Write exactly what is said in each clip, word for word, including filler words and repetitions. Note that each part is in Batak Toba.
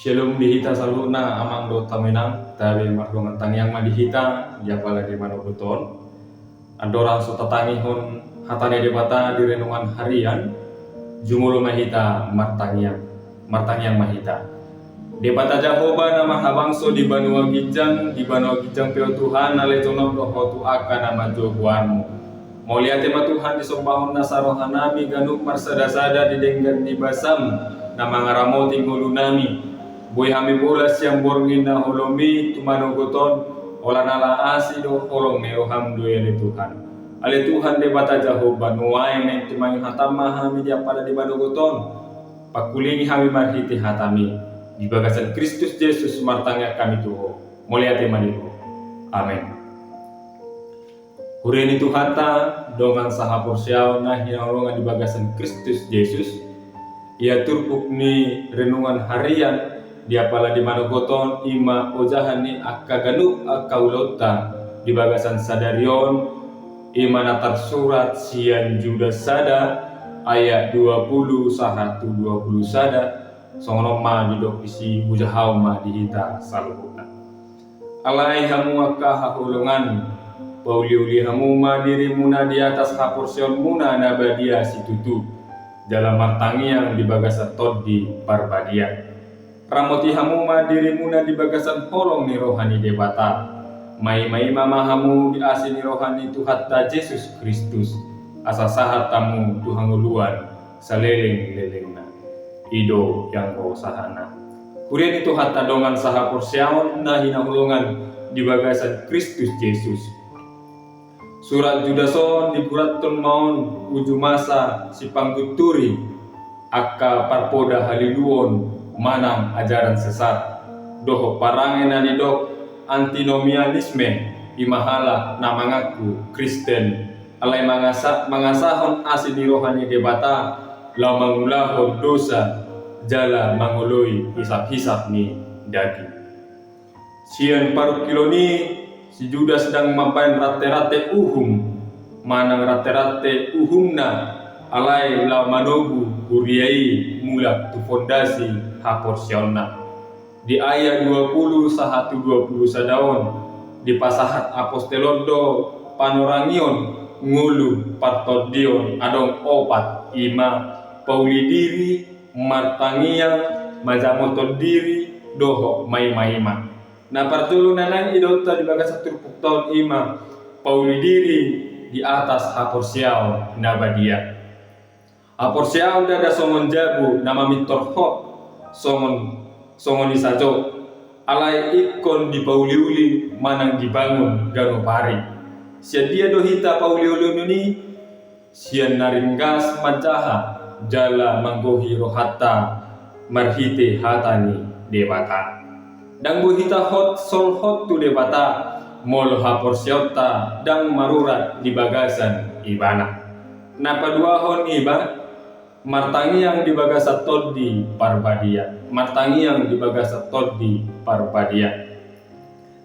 Syalom di hita saluhutna, amang dohot hamu inang. Tabe mardongan tangiang ma di hita di apala di manogot on. Andorang so tatangihon hata ni Debata di renungan harian, jumolo ma hita martangiang. Martangiang ma hita. Debata Jahowa na marhabangso di banua ginjang, di banua ginjang pe, o Tuhan, na lehonon do Ho tu angka na manjou goarMu. Mauliate ma Tuhan, disombahon nasa rohanami ganup marsadasada di denggan ni basaM na mangaramoti ngolunami. Boi hami bolas sian borngin na holom i tu manogot on, holan ala asi dohot holong ni rohaM do i, ale Tuhan. Ale Tuhan Debata Jahowa, nuaeng naeng tumangion hataM ma hami di apala di manogot on. Pangkulingi hami marhite hataMi. Di bagasan Kristus Jesus martangiang hami tu Ho. Mauliate ma di Ho. Amen. Huria ni Tuhanta, dongan sahaporseaon na hinaholongan di bagasan Kristus Jesus, ia turpuk ni renungan harian di apala di manogot on i ma ojahan ni angka ganup angka ulaonta di bagasan sadari on, i ma na tarsurat sian Judas sada ayat dua pulu sahat tu dua pulu sada, songon on ma didok disi, hujahahon ma di hita saluhutna. Alai hamu angka haholongan, pauliuli hamu ma dirimuna di atas haporseaonmuna na badia situtu, jala martangiang di bagasan Tondi Parbadia. Ramoti hamu ma dirimuna di bagasan holong ni roha ni Debata. Maimaima ma hamu di asi ni roha ni Tuhanta Jesus Kristus, asa sahat hamu tu hangoluan salelenglelengna. I do ianggo sahatna. Huria ni Tuhanta, dongan sahaporseaon na hinaholongan di bagasan Kristus Jesus. Surat Judas on digurathon ma on uju masa sipanggunturi angka parpoda haliluon manang ajaran sesat, dohot parange na nidok antinomianisme, i ma halak na mangaku Kristen, alai mangasa-, mangasahon asi ni roha ni Debata, laho mangulahon dosa, jala mangoloi hisaphisap ni daging. Sian parungkilon i, si Judas ndang mambaen ranterante uhum, manang ranterante uhumna, alai laho manogu huria i mulak tu fondasi haporseaonna. Di ayat dua pulu sahat tu dua pulu sada on, dipasahat apostel on do panorangion ngolu partondion adong opat, i ma pauli diri, martangiang, manjamothon diri, dohot maimaima. Na parjolo na naeng idaonta di bagasan turpukta on i ma pauli diri di atas haporseaon na badia. Haporseaon ndada songon jabu na mamintor hot songon, songon i sajo, alai ingkon dipauliuli manang dibangun ganup ari. Sian dia do hita pauliulion i? Sian na ringgas manjaha jala manggohi rohanta marhite hata ni Debata. Ndang boi hita hot solhot tu Debata molo haporseaonta ndang marurat di bagasan Ibana. Na paduahon i ma, martangiang di bagasan Tondi Parbadia. Martangiang di bagasan Tondi Parbadia.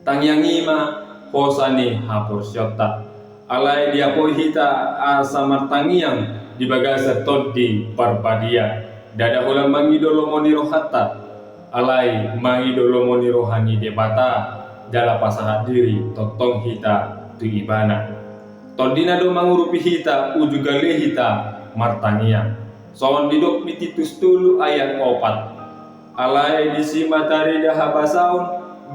Tangiang i ma hosa ni haporseaonta. Alai diapoi hita asa martangiang di bagasan Tondi Parbadia? Ndada holan mangido lomo ni rohanta, alai mangido lomo ni roha ni Debata, jala pasahat diri tongtong hita tu Ibana. Tondina do mangurupi hita uju gale hita martangiang. Songon didok di Titus tolu ayat opat. Alai disi ma tarida habasaon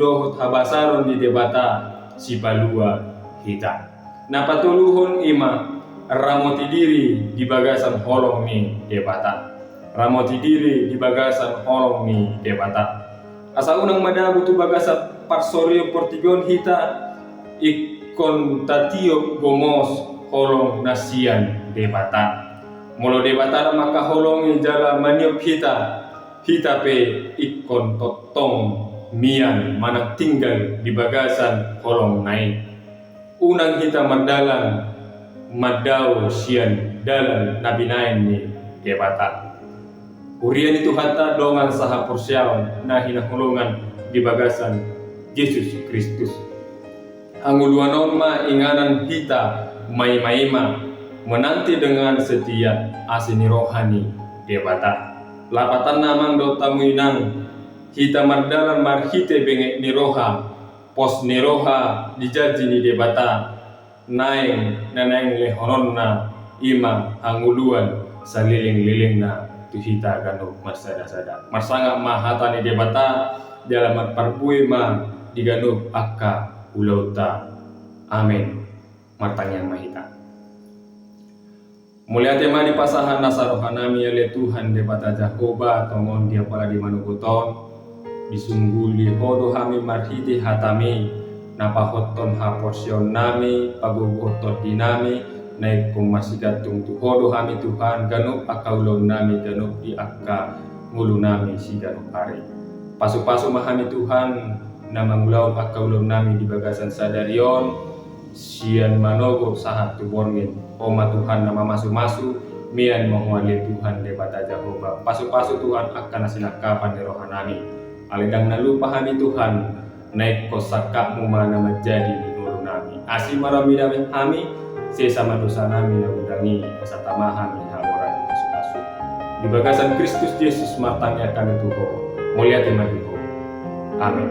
dohot habasaron ni Debata Sipalua hita. Na patoluhon i ma, ramoti diri di bagasan holong ni Debata. Ramoti diri di bagasan holong ni Debata. Asa unang madabu tu bagasan parsorion portibi on hita, ingkon tatiop gomos holong na sian Debata. Molo Debata na mangkaholongi jala maniop hita, hita pe ingkon tongtong mian manang tinggal di bagasan holongna i. Unang hita mardalan mandao sian dalan na binaen ni Debata. Huria ni Tuhanta, dongan sahaporseaon na hinaholongan di bagasan Jesus Kristus. Hangoluan on ma inganan hita maimaima, menanti dengan setia asi ni roha ni Debata. Lapatanna, amang dohot hamu inang, Hita mardalan marhite benget ni roha, pos ni roha di janji ni Debata, naeng na naeng lehononna i ma hangoluan saleleng-lelengna tu hita ganup marsada-sada. Marsangap ma hata ni Debata, jala marparbue ma di ganup angka ulaonta. Amen. Martangiang ma hita. Mauliate ma dipasahat nasa rohanami ale Tuhan Debata Jahowa, tongon di apala di manogot on, disungguli Ho do hami marhite hatami, na pahothon haporseaonnami, pagogohon tondinami, na ingkon marsigantung tu Ho do hami Tuhan, ganup angka ulaonnami, ganup di angka ngolunami siganup ari. Pasu-pasu ma hami Tuhan, na mangulahon angka ulaonnami di bagasan sadari on, sian manogot sahat tu borngin. Ho ma Tuhan na mamasu-masu, mian ma Ho ale Tuhan Debata Jahowa. Pasu-pasu Tuhan angka na sinangkapan ni rohanami. Alai ndang na lupa hami Tuhan, na ingkon sangkapmu ma na manjadi di ngolunami. Asi ma rohamu, damehon hami, sesa ma dosanami na godang i, asa tama hami hagoran ni pasu-pasu. Di bagasan Kristus Jesus martangiang hami tu Ho. Mauliate ma di Ho. Amen.